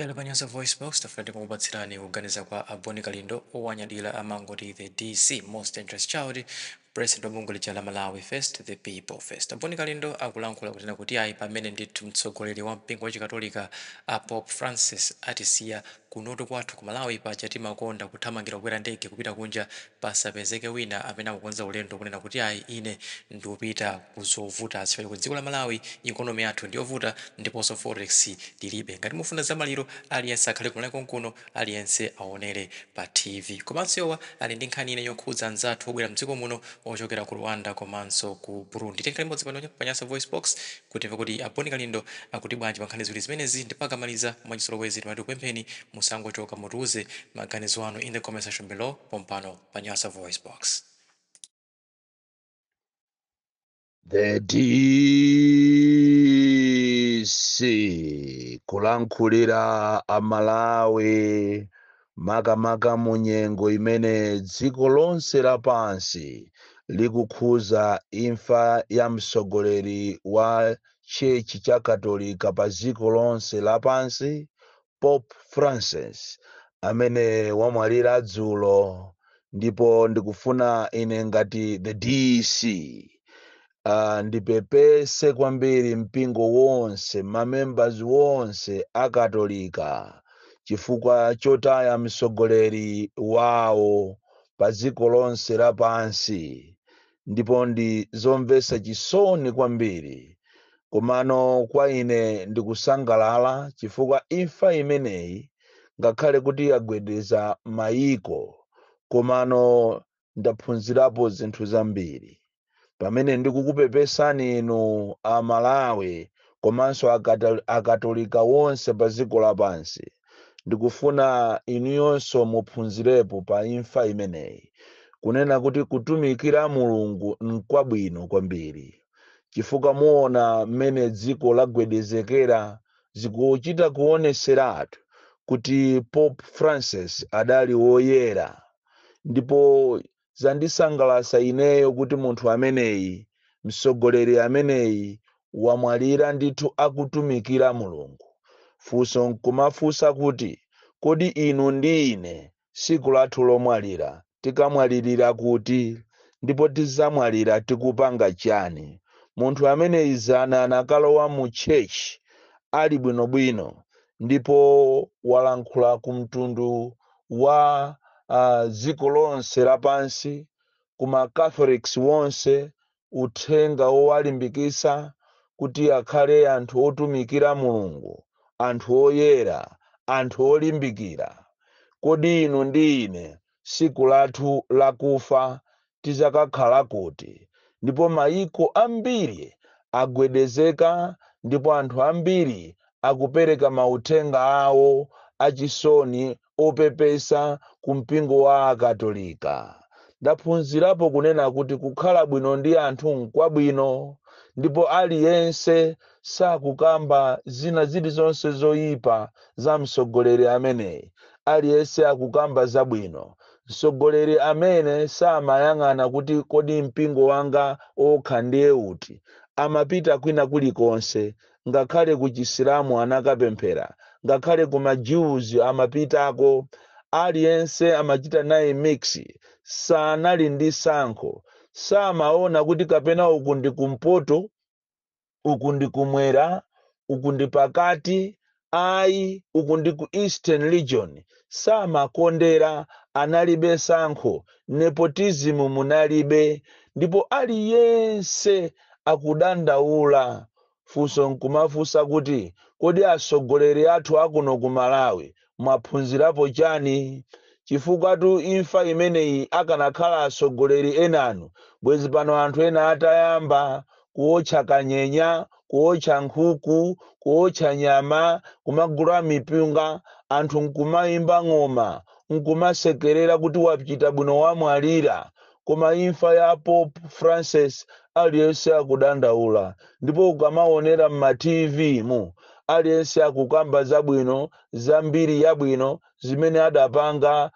Lero pa Nyasa VoiceBox tafuna tikukupatsirani kuganiza kwa a Bon Kalindo, owanyadira amangoti The DC, Most Dangerous Child, President wa bungwe lija la Malawi First, The People First. A Bon Kalindo akulankhula kunena kuti ayi, pamene ndithu mtsogoleri wa mpingo wachikatolika a Pope Francis atisiya, kunotu kwathu ku Malawi paja timakonda kuthamangira kukwera ndege kupita kunja, pasapezeke wina amene akukonza ulendo kunena kuti ayi, ine ndikupita ku zovutazi chifukwa ku dziko la Malawi economy yathu ndiyovuta ndiponso forex tilibe. Ngati mufuna za maliro, aliyense akhale ku Malawi konkuno, aliyense aonere pa TV. Komanso iwowa ali ndi nkhani ina yokhudza anzathu obwera mdziko muno ochokera ku Rwanda komanso ku Burundi. Tikhale limodzi pano pa Nyasa VoiceBox kuti timve kuti a Bon Kalindo akuti bwanji pa nkhani ziwiri zimenezi. Ndipo akamaliza, mwachizolowezi timati tikupempheni musangochoka, mutiuze maganizo anu in the comment section below pompano pa Nyasa VoiceBox. The DC kulankhulira Amalawi, makamaka mu nyengo imene dziko lonse lapansi likukhuza imfa ya mtsogoleri wa Church cha Katolika pa dziko lonse lapansi, Pope Francis, amene wamwalira dzulo. Ndipo ndikufuna ine ngati the DC ndipepese kwambiri mpingo wonse, mamembers wonse akatolika, chifukwa chotaya mtsogoleri wawo pa dziko lonse lapansi. Ndipo ndi zomvetsa chisoni kwambiri, komano kwa ine ndikusangalala chifukwa imfa imeneyi, ngakhale kuti yagwedeza mayiko, komano ndaphunzirapo zinthu zambiri. Pamene ndikukupepesani inu a Malawi komanso akatolika wonse pa dziko lapansi, ndikufuna inuyonso muphunzirepo pa imfa imeneyi, kunena kuti kutumikira Mulungu nkwabwino kwambiri, chifukwa muona mmene dziko lagwedezekera, zikuchita kuoneseratu kuti Pope Francis adali woyera. Ndipo zandisangalatsa ineyo kuti munthu ameneyi, mtsogoleri ameneyi, wamwalira ndithu akutumikira Mulungu. Funso nkumafunsa kuti, kodi inu ndi ine tsiku lathu lomwalira tikamwalirira kuti, ndipo tizamwalira tikupanga chani? Munthu ameneyi zana anakalowa mu church ali bwinobwino, ndipo walankhula ku mtundu wa dziko lonse lapansi, kuma Catholics wonse, uthenga wowalimbikitsa kuti akhale anthu otumikira Mulungu, anthu oyera, anthu olimbikira. Kodi inu ndi ine tsiku lathu lakufa tizakakhala kuti? Ndipo mayiko ambiri agwedezeka, ndipo anthu ambiri akupereka mauthenga awo achisoni opepesa ku mpingo wa Akatolika. Ndaphunzirapo kunena kuti kukhala bwino ndi anthu nkwabwino, ndipo aliyense sakukamba zina zilizonse zoyipa za mtsogoleri ameneyi. Aliyense akukamba zabwino. Mtsogoleri amene samayang'ana kuti kodi mpingo wanga okha ndiye uti, amapita kwina kulikonse, ngakhale ku Chisilamu anakapemphera, ngakhale ku ma Jews amapitako. Aliyense amachita naye mix, sanali ndi sankho, samaona kuti kapena uku ndi kumpoto, uku ndi kumwera, uku ndi pakati, ayi, uku ndi ku Eastern Region. Samakondera, analibe sankho, nepotism munalibe. Ndipo aliyense akudandaula. Funso nkumafunsa kuti, kodi atsogoleri athu akuno ku Malawi mwaphunzirapo chani? Chifukwa tu imfa imeneyi, akanakhala atsogoleri enanu, bwezi pano anthu ena atayamba kuotcha kanyenya, kuotcha nkhuku, kuotcha nyama, kumagula mipunga, anthu nkumayimba ng'oma, nkumasekerera kuti wachita bwino, wamwalira. Koma imfa ya Pope Francis, aliyense akudandaula. Ndipo ukamaonera mma TV mu, aliyense akukamba zabwino, zambiri yabwino zimene adapanga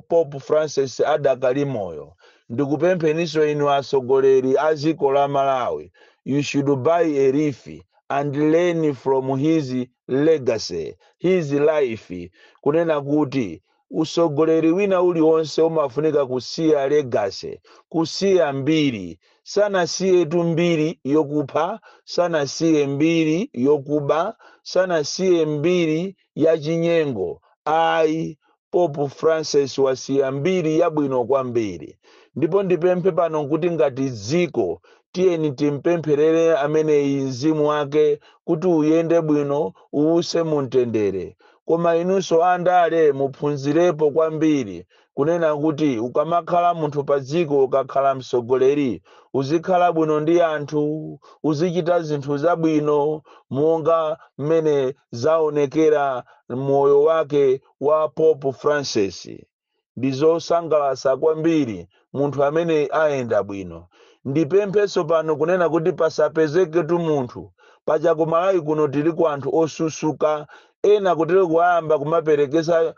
Pope Francis adakali moyo. Ndikupempheninso inu atsogoleri a dziko la Malawi, you should buy a leaf and learn from his legacy. legacy, his life, kunena kuti usogoleri wina uliwonse umafunika kusiya legacy, kusiya mbiri. Sanasiyetu mbiri yokupha, sanasiye mbiri yokuba, sanasiye mbiri ya chinyengo ayi. Pope Francis wasiya mbiri yabwino kwambiri, ndipo ndipemphe pano kuti ngati dziko tiyeni timpempherere ameneyi, mzimu wake kuti uyende bwino, uwuse mumtendere. Koma inunso andale muphunzirepo kwambiri kunena kuti ukamakhala munthu pa dziko, ukakhala mtsogoleri, uzikhala bwino ndi anthu, uzichita zinthu zabwino monga mmene zaonekera moyo wake wa Pope Francis. Ndi zosangalatsa kwambiri munthu amene ayenda bwino. Ndipemphenso pano kunena kuti pasapezeketu munthu paja. Ku Malawi kuno tili ku anthu osusuka ena kutero kuyamba kumaperekesa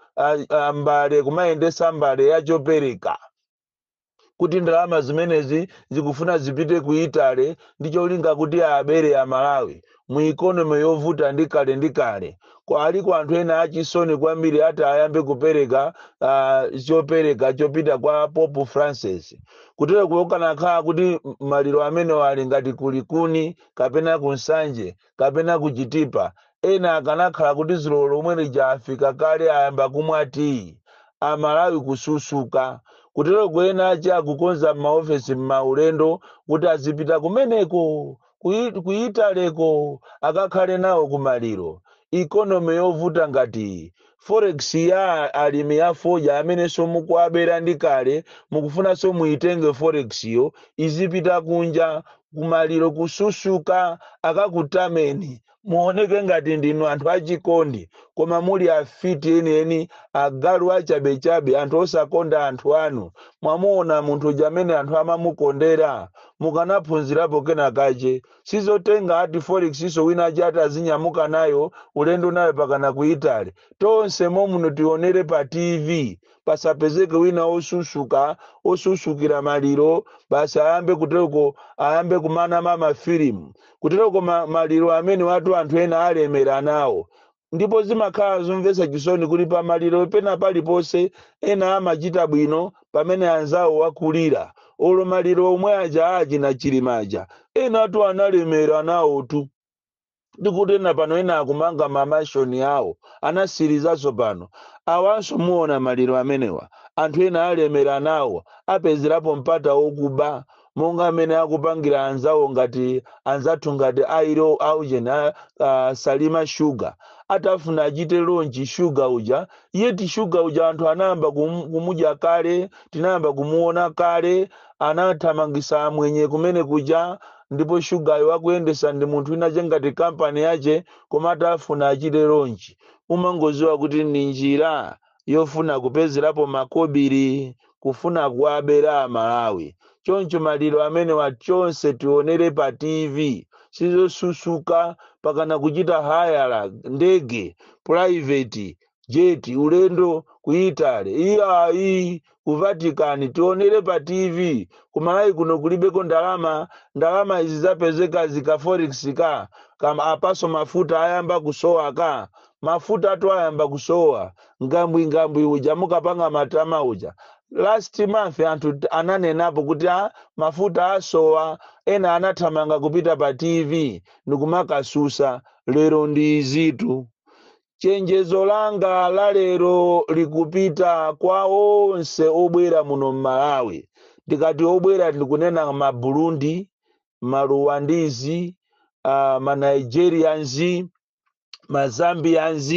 mbale, kumayendesa mbale yachopereka kuti ndalama zimenezi zikufuna zipite ku Italy ndi cholinga kuti abere Amalawi mu economy yovuta ndi kale ndi kale. Aliko anthu ena achisoni kwambiri ati ayambe kupereka chopereka chopita kwa Pope Francis. Kutero kukanakhala kuti maliro amene ali ngati kulikuni kapena kuNsanje kapena kuChitipa, ena akanakhala kuti zulo lomwe lija afika kale, ayamba kumwa tiyi. Amalawi kususuka kutero ena achi akukonza m'maofesi m'maulendo kuti azipita kumeneko ku Italeko akakhale nawo kumaliro. Economy yovuta ngati forex ya alimi ya fodya amenenso mukuabera ndi kale, mukufunanso muitenge forex yo izipita kunja. Kumaliro kususuka, akakutameni muoneke ngati ndinu anthu achikondi, koma muli afiti enieni, agalu achabechabe, anthu osakonda anthu anu. Mwamuona munthu uja amene anthu amamukondera, mukanaphunzirapo kenakache. Sizotenga ati forex iso wina achi ati azinyamuka nayo ulendo nayo pakana ku Italy. Tonse momuno tionere pa TV, pasapezeke wina osusuka, osusukira maliro basi ayambe kutereko, ayambe kumanama mafilimu kutereko maliro amene watu anthu ena alemera nawo. Ndipo zimakhala zomvetsa chisoni kuti pamaliro pena paliponse ena amachita bwino pamene anzawo wakulira. Olo maliro omwe aja achina Chilimaja, ena atu analemera nawo tu. Ndikuti ena pano ena akumanga ma mansion awo, anasirizanso pano. Awanso muona maliro amenewa, anthu ena alemera nawo, apezerapo mpata wokuba monga amene akupangira anzawo ngati anzathu ngati airo aujen Salima Sugar. Atafuna achite launch sugar uja, yeti sugar uja anthu anayamba kumudya kale, tinayamba kumuona kale, anathamangisa amwenye kumene kuja. Ndipo shugayo akuyendesa ndi munthu wina chengati kampani yache, koma atafuna achite launch, umangoziwa kuti ndi njira yofuna kupezerapo makobiri, kufuna kuwabera Amalawi. Choncho maliro amene wachonse tionere pa TV, sizosusuka pakana kuchita hire ndege, private jet, ulendo ku Italy, iyayi, ku Vatican. Tionere pa TV. Kumalawi kuno kulibeko ndalama. Ndalama izi zapezeka zika forex ka kama apaso mafuta ayamba kusowa ka mafuta atu ayamba kusowa ngambwi ngambwi uja mukapanga matama uja. Last month anthu ananenapo kuti a mafuta asowa, ena anathamanga kupita pa TV ndikumakasusa. Lero ndi izitu. Chenjezo langa la lero likupita kwa onse obwera muno m'Malawi. Ndikati obwera, ndikunena ma Burundi, ma Rwandese, ma Nigerians, ma Zambians,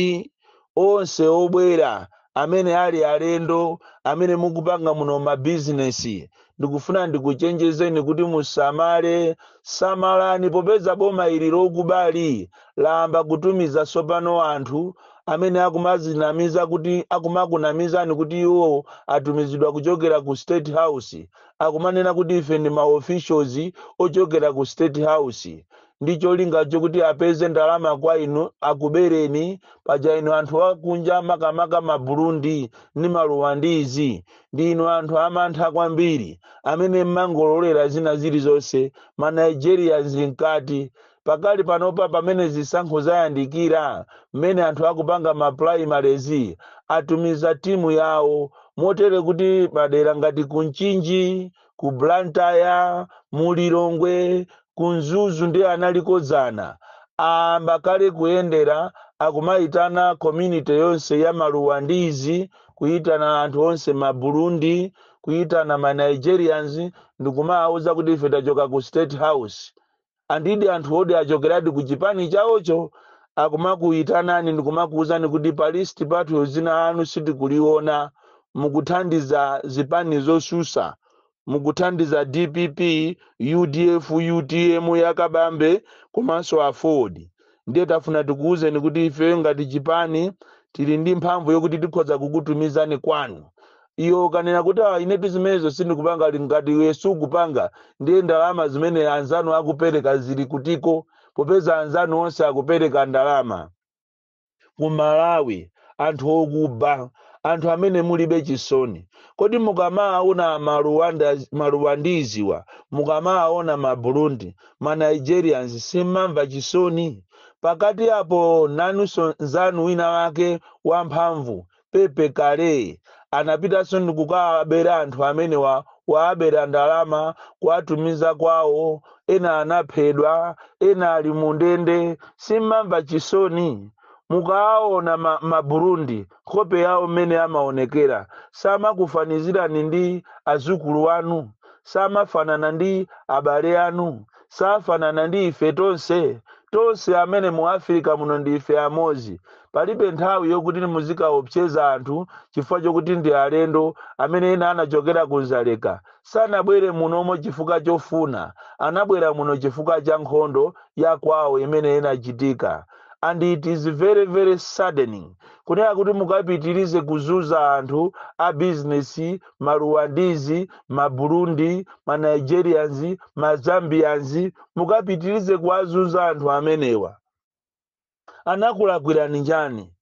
onse obwera amene ali alendo amene mukupanga muno mabizinesi, ndikufuna ndikuchenjezeni kuti musamale, samalani, popeza boma ili lokubali layamba kutumiza tsopano anthu amene akumazinamiza kuti akumakunamizani kuti iwo atumizidwa kuchokera ku State House. Akumanena kuti ife ndi ma officials ochokera ku State House, ndi cholinga chokuti apeze ndalama kwa inu, akubereni. Paja inu anthu akunja, makamaka ma Burundi ndi ma Rwandese, ndi inu anthu amantha kwambiri amene mmangololera zina zilizonse, ma Nigerians mkati. Pakali panopa, pamene zisankho zayandikira, mmene anthu akupanga ma primaries, atumiza timu yawo motere kuti madera ngati ku Mchinji, ku Blantyre, mu Lilongwe, ku Mzuzu ndi analikozana, ayamba kale kuyendera, akumayitana community yonse ya Maruwandizi, kuyitana anthu onse, ma Burundi, kuyitana ma Nigerians, ndikumawuza kuti ife tachoka ku State House. Andidi anthu odi achokeradi ku chipani chawocho, akumakuyitanani ndikumakuwuzani kuti pa list pathu zina anu sitikuliona, mukuthandiza zipani zosusa, mukuthandiza DPP, UDF, UTM yakabambe komanso AFORD. Ndiye tafuna tikuwuzeni kuti ife ngati chipani tili ndi mphamvu yokuti tikhoza kukutumizani kwanu. Iyo ukanena kuti, "Ah, inetu zimenezo sindikupanga," ngati iwe sukupanga, ndiye ndalama zimene anzanu akupereka zili kutiko, popeza anzanu onse akupereka ndalama ku Malawi? Anthu okuba, anthu amene mulibe chisoni, kodi mukamaona Maruwandiziwa, mukamaona ma Burundi, ma Nigerians, simmamva chisoni? Pakati apo nanunso nzanu wina wake wamphamvu Pepe Kale anapitanso ndikukabera anthu amene waabera ndalama, kuwatumiza kwawo. Ena anaphedwa, ena ali mu ndende. Simmamva chisoni mukaona ma Burundi, nkhope yawo mmene amaonekera, samakufanizirani ndi azukulu anu, samafanana ndi abale anu, safanana ndi ife tonse? Tonse amene mu Afirika muno ndi ife amodzi. Palibe nthawi yokuti muzikaopseza anthu chifukwa chokuti ndi alendo amene ena anachokera ku Nzaleka. Sanabwere munomo chifukwa chofuna, anabwera muno chifukwa cha nkhondo ya kwawo imene inachitika. And it is very very saddening kunena kuti mukapitirize kuzuza anthu a business, Maruwandizi, Maburundi, Ma Nigerians, Ma Zambians, mukapitirize kuwazunza anthu amenewa. Anakulakwirani njani?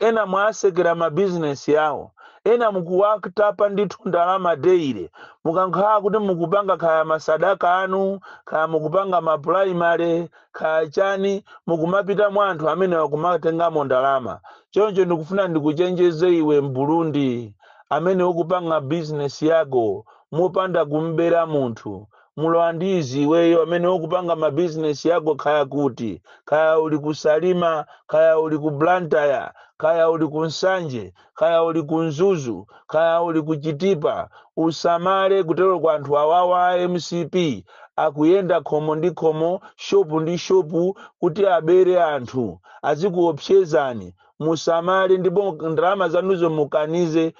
Ena mwasekera mabizinesi yawo, ena mukuwatapa ndithu ndalama daily. Mukankhala kuti mukupanga kaya masadaka anu, kaya mukupanga ma primary, kaya chani, mukumapita mwa anthu amene wakumatengamo ndalama. Choncho ndikufuna ndikuchenjeze iwe Mburundi amene ukupanga bizinesi yako mopanda kumbera munthu, Mulwandizi iweyo amene ukupanga mabizinesi yako kaya kuti, kaya uli ku Salima, kaya uli ku Blantyre, kaya uli ku Nsanje, kaya uli ku Mzuzu, kaya uli ku Chitipa, usamale kutero kwa anthu awawa a MCP akuyenda khomo ndi khomo, shopu ndi shopu, kuti abere anthu, azikuopsezani. Musamale, ndipo ndalama zanuzo mukanize.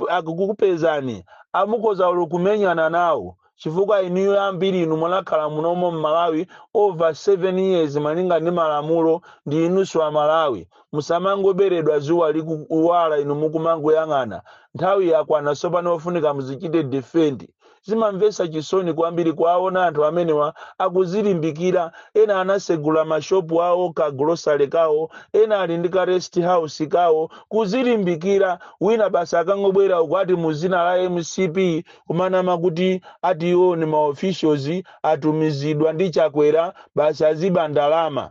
Akukupezani, amukhoza ulo kumenyana nawo, chifukwa inuyo ambiri inu munakhala munomo mMalawi over 7 years malinga ndi malamulo, ndi inunso Amalawi. Musamangoberedwa zuwa likuwala inu mukumangoyang'ana. Nthawi yakwana tsopano ofunika muzichite defend. Zimamvetsa chisoni kwambiri kuwaona anthu amenewa akuzilimbikira. Ena anasegula mashopu awo, ka grocery kawo, ena ali ndi ka rest house kawo, kuzilimbikira. Wina basi akangobwera uku ati muzina la MCP, kumanama kuti ati iwo ni ma officials atumizidwa ndi Chakwera, basi aziba ndalama.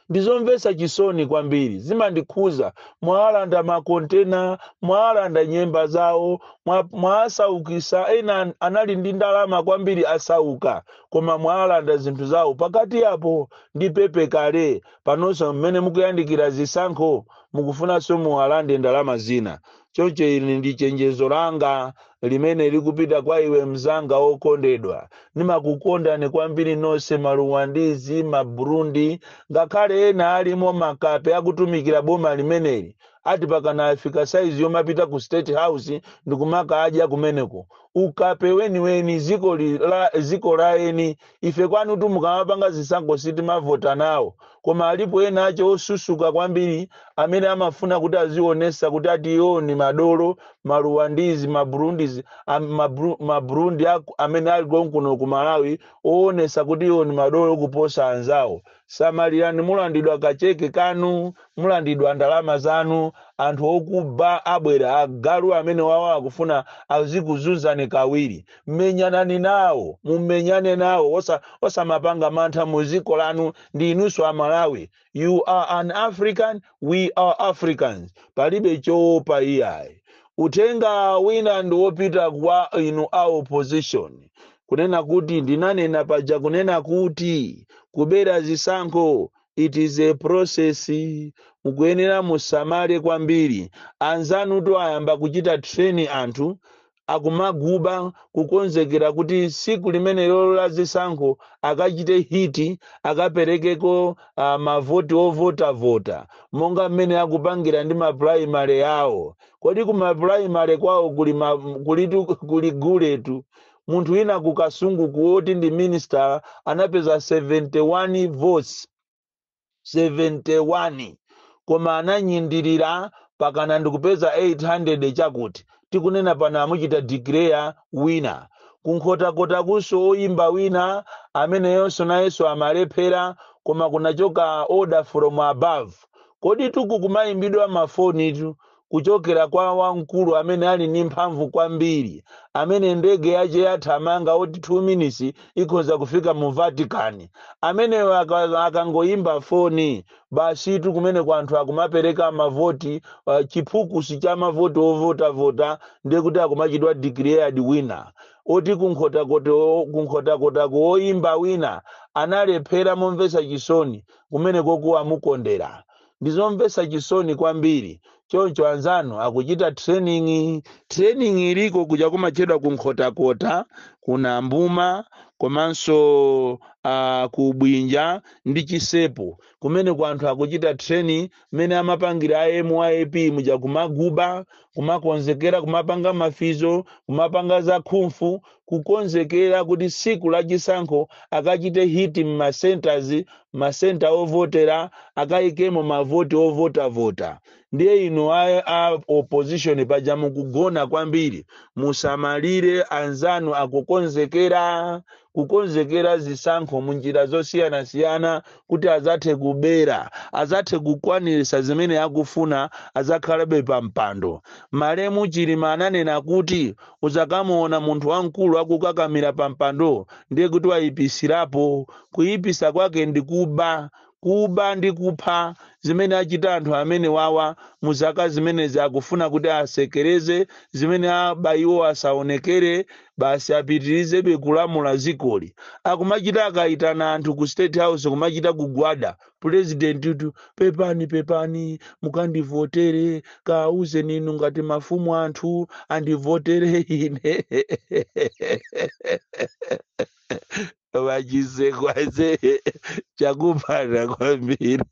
Ndizomvetsa chisoni kwambiri, zimandikhuza. Mwalanda makontena, mwalanda nyemba zawo, mwasaukisa. Ena anali ndi ndalama kwambiri, asauka, koma mwalanda zinthu zawo. Pakati apo ndi Pepe Kale, panonso mmene mukuyandikira zisankho, mukufunanso muwalande ndalama zina. Choncho ili ndi chenjezo langa limene likupita kwa iwe mzanga wokondedwa. Ndimakukondani kwambiri nonse Maruwandizi, Maburundi, ngakhale ena alimo makape akutumikira boma limeneli, ati pakana afika saizi yomapita ku State House ndikumaka adya kumeneko. Ukape weniweni, ziko la eni. Ife kwanu tu mukamapanga zisankho sitimavota nawo, koma alipo ena ache osusuka kwambiri amene amafuna kuti azionesa kuti ati iwo ni madolo, Maruwandizi, Maburundizi, Maburundi amene ali konkuno ku Malawi, oonesa kuti iwo ni madolo kuposa anzawo. Samalirani, mulandidwa kacheke kanu, mulandidwa ndalama zanu. Anthu okuba abwera, agalu amene wawa akufuna azikuzunzani kawiri. Menyanani nawo, mumenyane nawo, osamapanga mantha mu dziko lanu. Ndi inunso Amalawi, you are an African, we are Africans, palibe choopa iyayi. Uthenga wina ndi wopita kwa inu a opposition, kunena kuti ndinanena paja kunena kuti kubera zisankho, it is a process. Mukuyenera musamale kwambiri. Anzanutu ayamba kuchita train anthu, akumaguba kukonzekera kuti siku limene lolo la zisankho akachite hit, akaperekeko mavoti ovotavota, monga mmene akupangira ndi maprimary yawo. Kodi kumaprimary kwawo kuli, kulitu kuli guletu? Munthu wina kuKasungu kuwoti ndi minister anapeza 71 votes, 71, koma ananyindirira pakana ndikupeza 800 chakuti. Tikunena pano amuchita declare wina. Kunkhotakota kuso oyimba wina ameneyonso nayenso amalephera, koma kunachoka order from above. Kodi tuku kumayimbidwa mafonitu kuchokera kwa wamkulu amene ali ndi mphamvu kwambiri, amene ndege yace yathamanga oti 2 minutes ikhoza kufika mu Vatican? Ameneyo akangoyimba foni basitu, kumene kwa anthu akumapereka mavoti, chiphukusi cha mavoti ovotavota, ndiye kuti akumachitwa declared winner. Oti kunkhotakotako oyimba wina analephera momvetsa chisoni, kumene kokuwa amukondera. Ndizomvetsa chisoni kwambiri. Choncho anzanu akuchita training, training iliko kuja kumachedwa kunkhotakota, kuna Mbuma, komanso ku Bwinja ndi Chisepo, kumene ku anthu akuchita training mmene amapangira a MYP muja, kumaguba, kumakonzekera, kumapanga mafizo, kumapanga za kung fu, kukonzekera kuti siku la chisankho akachite hit mma centers, masenta ovotera, akayikemo mavoti ovotavota. Ndiye inu a opposition paja mukugona kwambiri. Musamalire, anzanu akukonzekera, kukonzekera zisankho munjira zosiyanasiyana kuti azathe kubera, azathe kukwanirisa zimene akufuna, azakhalabe pa mpando. Malemu Chilima ananena kuti uzakamuona munthu wamkulu akukakamira pa mpando, ndiye kuti wayipisirapo. Kuyipisa kwake ndi kuba, kuba ndi kupha, zimene achita anthu amene wawa mu zaka zimenezi. Akufuna kuti asekereze zimene aba iwo, asaonekere basi, apitirizebe kulamula zikoli. Akumachita akayitana anthu ku State House, kumachita kugwada, "President tu, pepani, pepani, mukandivotere, kauzeni inu ngati mafumu anthu andivotere ine." Vachisekwaze chakupanda kwambiri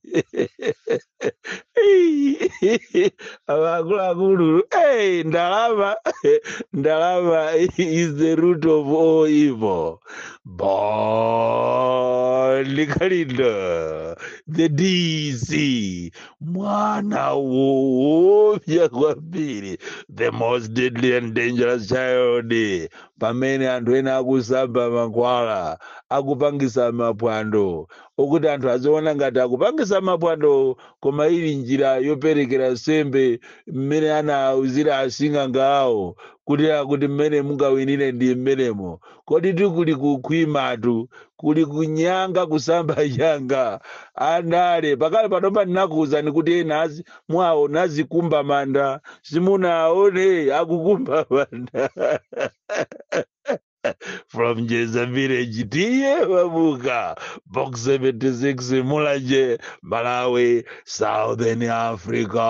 vakuluakulu. Hey, ndalama, ndalama is the root of all evil. Bon Kalindo, the DC, mwana woopsa kwambiri, the most deadly and dangerous child. Pamene anthu ena akusamba mankhwala, akupangisa maphwando okuti anthu aziona ngati akupangisa maphwando, koma ili njira yoperekera nsembe mmene anauzira asing'anga awo kuti akuti mmene mungawinire ndi mmenemo. Kodi tikuli kukhwimatu, kuli kunyanga, kusamba nyanga andale pakale panopa. Ndinakuwuzani kuti ena mwaona azikumba manda, simunaone akukumba manda. From Jeza Village, T/A Mabuka, Box 76, Mulanje, Malawi, Southern Africa.